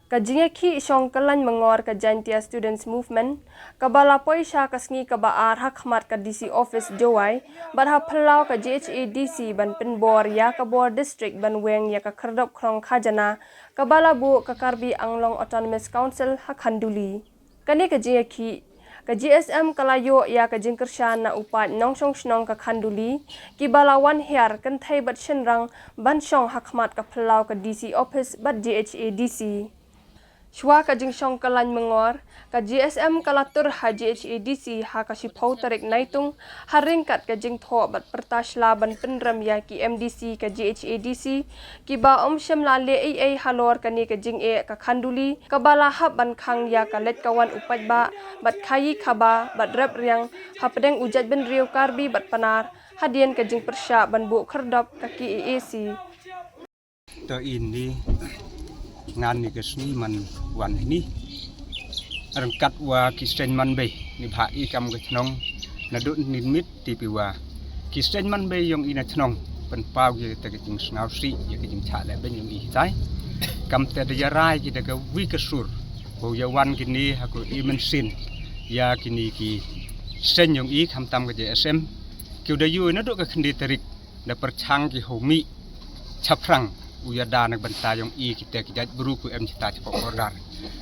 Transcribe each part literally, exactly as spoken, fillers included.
Ka jingïakhih shong kyllain myngor ka Jaintia Students Movement, kaba la poi sha ka sngi kaba ar ha khmat ka D C office Jowai, bad ha phyllaw ka J H A D C ban pynbor ïa ka bor district ban weng ïa ka khyrdop khnong khajana, kaba la buh ka Karbi Anglong Autonomous Council ha Khanduli. Kane ka jingïakhih, ka G S M ka la ïoh ïa ka jingkyrshan na u paid nongshong shnong ka Khanduli, kiba la wan hiar kynthei bad shynrang ban shong ha khmat ka phyllaw ka D C office bad J H A D C. Shuwa ka jingshong kyllain myngor, ka G S M ka la tur ha J H A D C ha ka shiphew tarik Naitung, ha ryngkat ka jingthoh bad pyrta sla ban pynrem ïa ki M D C ka J H A D C, kiba ym shym la leh ei ei halor kane ka jingeh ka Khanduli, kaba la hap ban khang ïa ka leit ka wan u paidbah, bad khaïi khaba, bad rep riang, hapdeng u jaitbynriew Karbi bad Pnar, hadien ka jingpyrshah ban buh khyrdop ka K A A C. To ini ngan ni ka sngi man wan hini. Ryngkat wa ki seng man bei ni bha i kam ka chnong na dut ni mit ti pi wa ki seng man bei yong i na chnong pynpaw ïa ka jing sngaw si ïa ka jing chah le ben yong i tai. Kam te da ïa rai ki da ka wi ka sur. Ko ïa wan ki ni ha ko i men sin ïa ki ni ki seng yong i kham tam ka J S M. Ki u da yu na dut ka khndi tarik da pyrchang ki ho mi chaphrang u ïada na bynta yong i kita ki jait bru ku em chita chapoh border.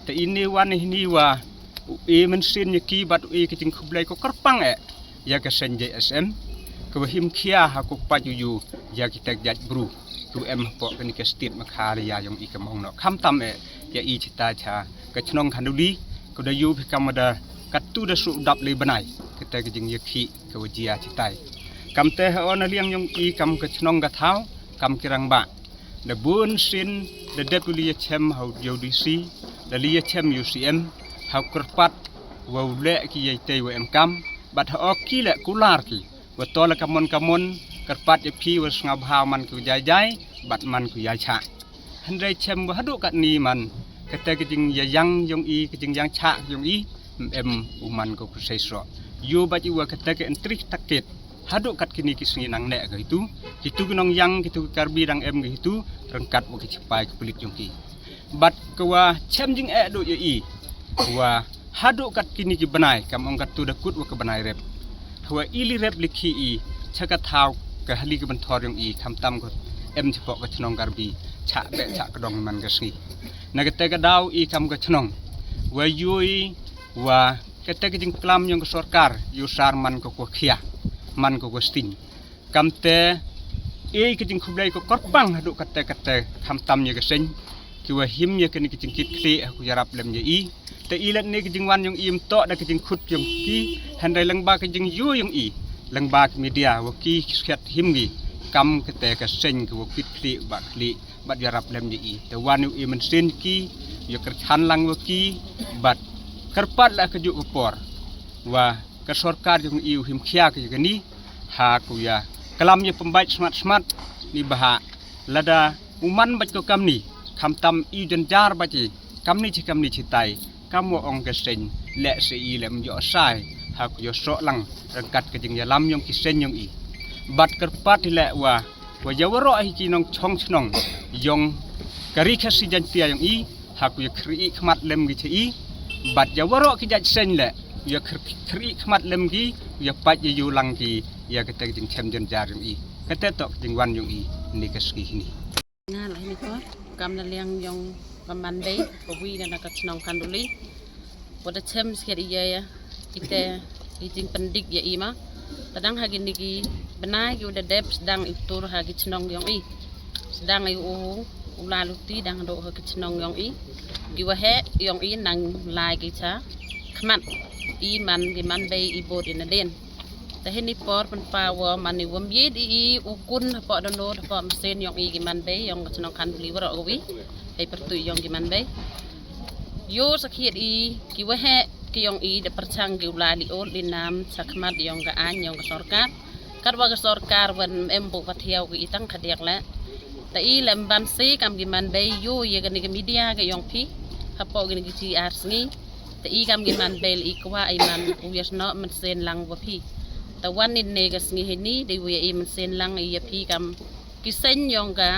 Te ini wan hini wa u e men sin ïa ki bad u e ki jingkhublei ko kyrpang eh ïa ka seng J S M. Ka wa him khia ha ko paju yu ïa kita ki jait bru ku em hapoh kani ka state Meghalaya yong i ka mong no kham tam eh ïa i chita cha ka chnong Khanduli. Ko da yu phi kam da katu da su dap le bnai kita ki jingïakhih ka wa jia chitai. Kam te ha on liang yong i kam ka chnong ka thaw kam ki rangbah. Da bun sin da dep u li ïa chem ha u D C, da li ïa chem u C M, ha u kyrpad wa u leh ki ïa tei wa em kam, bad ha o ki leh kular ki wa to la kamon kamon kyrpad ïa phi wa sngaw bha man ku jai jai bad man ku ïa chah. Hynrei chem wa haduh kat ni man kata ka jing ïa yang yong i ka jing yang chah yong i em u man ko ku sei sro. Yu bad i wa kata ka entri takit. Haduh kat kini ki sngi nang ne ka hitu. Hitu ki nong yang kitu ki Karbi dang em ka hitu. Ryngkat wa ki chipai ki pulit yong ki. Bad ka wa chem jing eh duh ïa i. Wa haduh kat kini ki bnai kam ong kat tu da kut wa ka bnai rep. Wa i li rep li ki i cha ka thaw ka hali ka bynthor yong i kham tam ko em chapoh ka chnong Karbi cha be cha ka dong man ka sngi. Na kata ka daw i kam ka chnong. Wa yu i wa kata ka jingklam yong ka sorkar yu sar man ko ko khia man ko ko sting. Kam te ei ka jingkhublei ko kyrpang haduh kata kata kham tam ïa ka seng ki wa him ïa kani ka jingkit khlieh ha ku ïarap lem ïa i. Te i lat ne ka jingwan yong i em to da ka jingkhut yong ki hynrei lang ba ka jingyu yong i lang ba ka media wa ki skhet him ngi kam kata ka seng ka wa kit khlieh ba khlieh bad ïarap lem ïa i. Te wan u i men sin ki ïa kyrchan lang wa ki bad kyrpad la ka juk ka por wa ka sorkar jong i u him khia ka jong ni ha ku ïa klam ïa pembait smat smat ni bha lada u man bad ko kam ni kham tam i jan jar bad i kam ni chi kam ni chi tai kam wa ong ka seng le se i lem jo sai ha ku ïa so lang rangkat ka jing ïa lam yong ki seng yong i bad kyrpad i le wa wa ïa waroh hi ki nong chong chnong yong ka ri Khasi Jaintia yong i ha ku ïa khri khmat lem ki cha i bad ïa waroh ki jait seng le ïa khri khmat lem ki ïa pat ïa yu lang ki ïa kata ka jingchem jan jar yong i kata to ka jingwan yong i ni ka sngi ni. Nga la hi ni ko kam la liang yong ka man bei ka wi na ka chnong Khanduli. Wa da chem skhet ïa ïa ite i jingpyndik ïa i ma. Tadang ha kini ki bnai ki u da dep sdang i tur ha ki chnong yong i. Sdang i u u la luti dang do ha ki chnong yong i. Ki wa he yong i nang lai ki cha khmat i man ki man bei i bot i na den. Te hini por pynpaw wa man i wam yit i i u kun hapoh dono hapoh mesin yong i ki man bei yong ka chnong Khanduli waroh ka wi. Hei pertu yong ki man bei. Yo sakhiat i ki wa he ki yong i da pyrchang ki u la li ol li nam cha khmat yong ka ain yong ka sorkar. Kat wa ka sorkar wan em bu pathiaw ki i tang khadiak le. Ta i lem ban si kam ki man bei yo ïa kani ka media ka yong phi. Hapoh kini ki chi ar sngi. Ta i kam ki man bei le i kwah i man u ïa sno men sen lang wa phi. Ta wan in ne ka sngi hini dei u ïa i men sen lang i ïa phi kam ki seng yong ka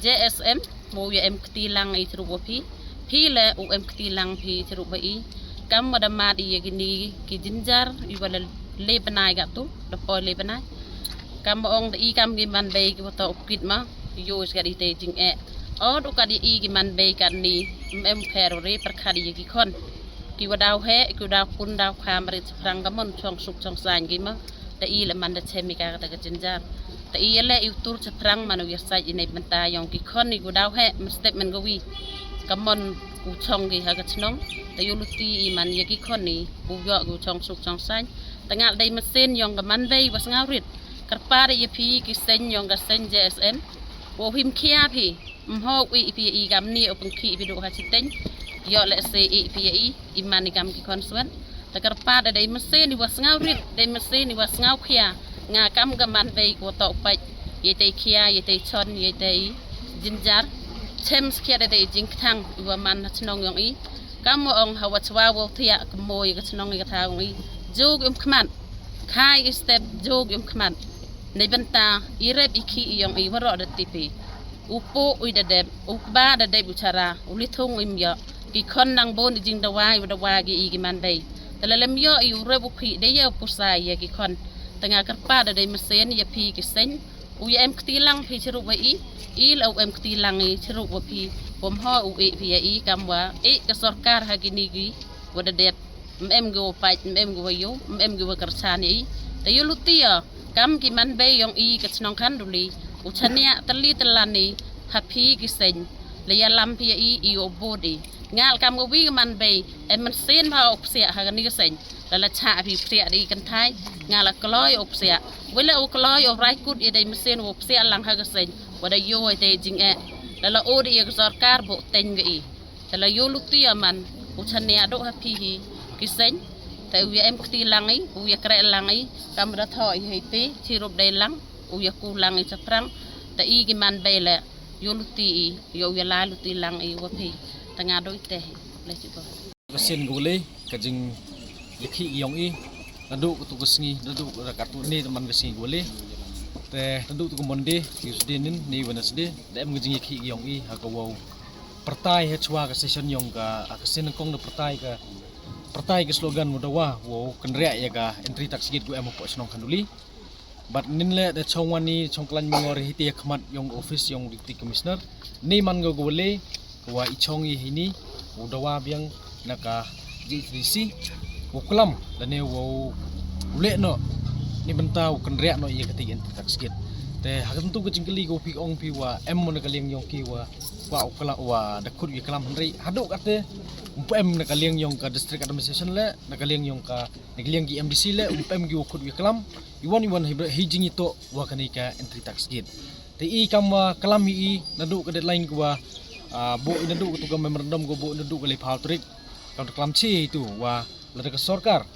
J S M mo ïa em kti lang i thru wa phi. Phi le u em kti lang phi chirup ba i. Kam wa da mad i ya kini ki jinjar i wa le le bnai ga tu, da poi le bnai. Kam wa ong da i kam ki man bei ki wa to u kit ma, yo is ka di te jing e. Ot u ka di i ki man bei ka ni, em pher re per ka di ya ki khon. Ki wa daw he, ki wa daw kun daw kham rit prang ka mon chong suk chong sain ki ma. Da i le man da chem i ka ka ta ka jinjar. Da i le i u tur cha prang man u ya sai i nei benta yong ki khon i gu daw he, ma step man go wi. Ka mon u chong ki ha ka chnong. Da yu luti i man ya ki khon i u yo gu chong suk chong sain. Da ngal dei masin yong ka man bei wa sngaw rit. Karpa da ya phi ki sen yong ka sen J S M. Wo him khia phi. Mhok i phi i kam ni o pengki phi du ha chiteng. Yo le se i phi i i man i kam ki khon swan. Da karpa da dei masin i wa sngaw rit, dei masin i wa sngaw khia. Nga kam ka man bei ko to pach. Ye tei khia, ye tei chon, ye tei jinjar. Chem skhia da dei jingktang i wa man ha chnong yong i. Kam wa ong ha wa chwa wo thia kmo ye ka chnong ye ka tha yong i. Jog um khmat. Khai i step jog um khmat. Nei benta i rep i khi i yong i wa ro da tipi. U po u i da dep, u kba da dep u chara, u li thung u im yo. Ki khon nang bon i jing dawa i wa dawa gi i ki man bei. Te la lem yo i u rep u khi de ya u pusa ya ki khon. Te nga karpa da dei masin ya phi ki sen. U ya em kti lang phi chirup wa i, i la u em kti lang i chirup wa phi. Wa mho u e phi ya i kam wa e ka sorkar ha kini ki wa da dep. Mem gi wa pach, mem gi wa yu, mem gi wa kerchan i. Te yu luti ya, kam ki man bei yong i ka chnong Khanduli. U chania tali talani ha phi ki sen. Le ya lam phi ya i i o bodi. Ngal kam ga wi man bei em man sen ba o psia ha ni ka sen. La la cha phi psia di kan thai. Ngal la kloi o psia. Wala o kloi o rai kut i dei man sen o psia lang ha ka sen. Wada yo i dei jing e. La la o di ya ka sorkar bo teng ga i. Te la yo luti ya man u chania do ha phi hi ki sen. Te u ya em kti lang i u ya kre lang i kam da tho i hei te chirup dei lang u ya ku lang i chaprang. Te i ki man bei le yo luti i yo u ya la luti lang i wa phi. Te nga do i te hi le chi bo. Ka sen gu le ka jing ya khi yong i nadu ka tu ka sngi nadu ka tu ni te man ka sngi gu le. Te nadu tu ka Monday, Tuesday nin ni Wednesday da em ka jing ya khi yong i ha ka wow. Pertai ha chwa ka session yong ka, ah, ka session kong da pertai ka, pertai ka slogan wa dawa wow kynriah ya ka entry tax gate gu em hapoh chnong Khanduli. Bad nin le da chong wani chong klan mingor hiti ya khmat yong office yong Deputy Commissioner. Ni man go go le wa i chong i hini wa dawa biang na ka G H D C. Wa klam da ne wa u le no ni benta wa kynriah no ya ka ti entry tax gate. Te ha ka tentu ka jingkali ko phi ong phi wa em mo na ka liang yong ki wa Wa u kla-, wa da khut wi klam hynrei haduh kate um pem na ka liang yong ka district administration le na ka liang yong ka, na ka liang ki M D C le um pem ki wa khut wi klam. Iwan iwan hi jing ito wa kani ka entry tax gate. Te i kam wa klam i naduh ka deadline ko wa, ah, bo i naduh ka tu ka memorandum ko bo naduh ka le phaw tarik. Kam ta klam chi itu wa lada ka sorkar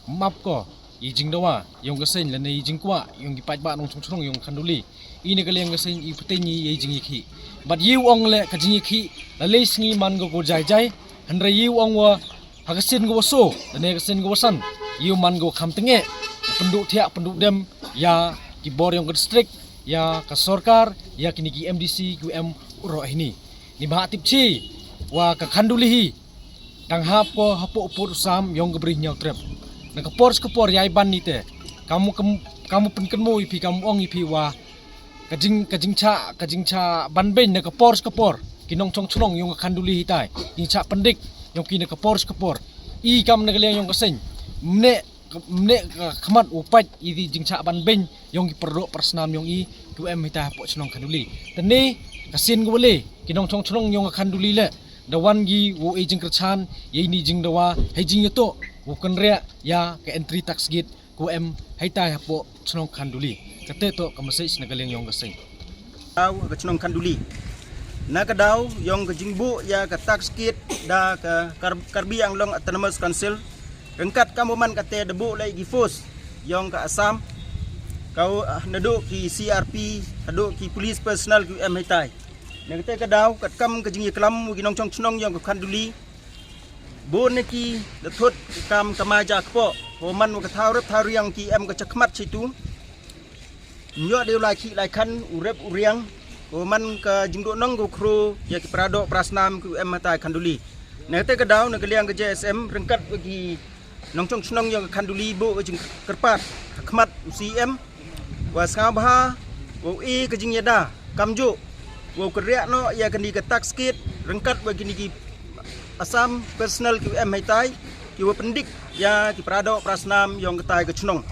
map ko i jingdawa yong ka seng lane i jingkwah yong ki paidbah nongchong chnong yong Khanduli. I na ka liang ka seng i pteng i i jingïakhih. Bad i u ong le ka jingïakhih la lei sngi man ko ko jai jai. Hynrei i u ong wa ha ka sien ko wa so lane ka sien ko wa san i u man ko kham tenge. Pynduh thiah pynduh dem ïa ki bor yong ka district, ïa ka sorkar, ïa kini ki M D C ki u em u roh hini. Ni ba ha tip chi wa ka Khanduli hi dang hap ko hapoh u pud u sam yong ka bri Hynñiewtrep. Na ka por sha ka por ïai ban ni te kam kam kam pynkynmaw i phi kam ong i phi wa ka jing ka jingcha ka jingcha ban beiñ na ka por sha ka por ki nongchong chnong yong ka Khanduli hitai jingcha pyndik yong ki na ka por sha ka por. I kam na ka liang yong ka seng mne mne ka khmat u pait i di jingcha ban beiñ yong ki pyrdoh pyrsnam yong i ki u em hitai hapoh chnong Khanduli. Te ne ka sien ko wa le ki nongchong chnong yong ka Khanduli le da wan gi u e jingkyrchan ïa ini jingdawa hei jingïatoh u kynriah ïa ka entry tax gate ko em hei tai hapoh chnong Khanduli. Kate to ka message na ka liang yong ka seng. Daw ka chnong Khanduli na ka daw yong ka jingbuh ïa ka tax gate da ka Kar-, Karbi Anglong Autonomous Council. Ryngkat kam u man kate da buh lei ki force yong ka Assam ka u, ah, naduh ki C R P haduh ki police personnel ki u em hei tai. Na kate ka daw kat kam ka jingïaklam u ki nongchong chnong yong ka Khanduli. Bun na ki da thut kam ka maja kpoh ho man wa ka thaw rep thaw riang ki em ka chakmat chitu. Nyo de u lai khi lai khan u rep u riang Ko man ka jingduhnong ko khro ïa ki paradoh parasnam ki em hata Khanduli. Na kata ka daw na ka liang ka J S M ryngkat wa ki nongchong chnong ïong ka Khanduli buh ka jingkyrpad ha khmat u C M wa sngewbha wa u e ka jingïada kamjuh wa u kyrriah noh ïa kani ka tax kit ryngkat wa kini ki Assam personal ki em haitai ki wa pyndik ïa ki paradoh parasnam ïong katai ka chnong.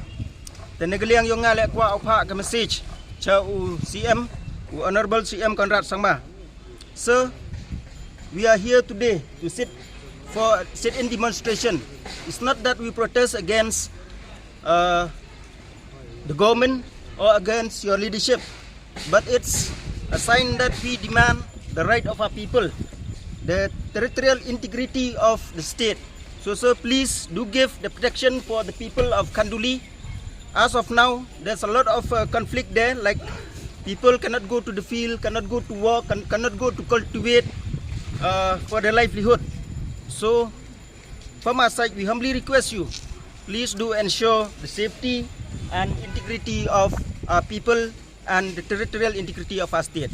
Te na ka liang ïong nga leh kwah u phah ka message cha u C M, u Honorable C M Conrad Sangma. Sir, we are here today to sit for sit in demonstration. It's not that we protest against uh, the government or against your leadership, but it's a sign that we demand the right of our people, the territorial integrity of the state. So, sir, please do give the protection for the people of Khanduli. As of now, there's a lot of uh, conflict there, like people cannot go to the field, cannot go to work, can, cannot go to cultivate uh, for their livelihood. So, from our side, we humbly request you, please do ensure the safety and integrity of our people and the territorial integrity of our state.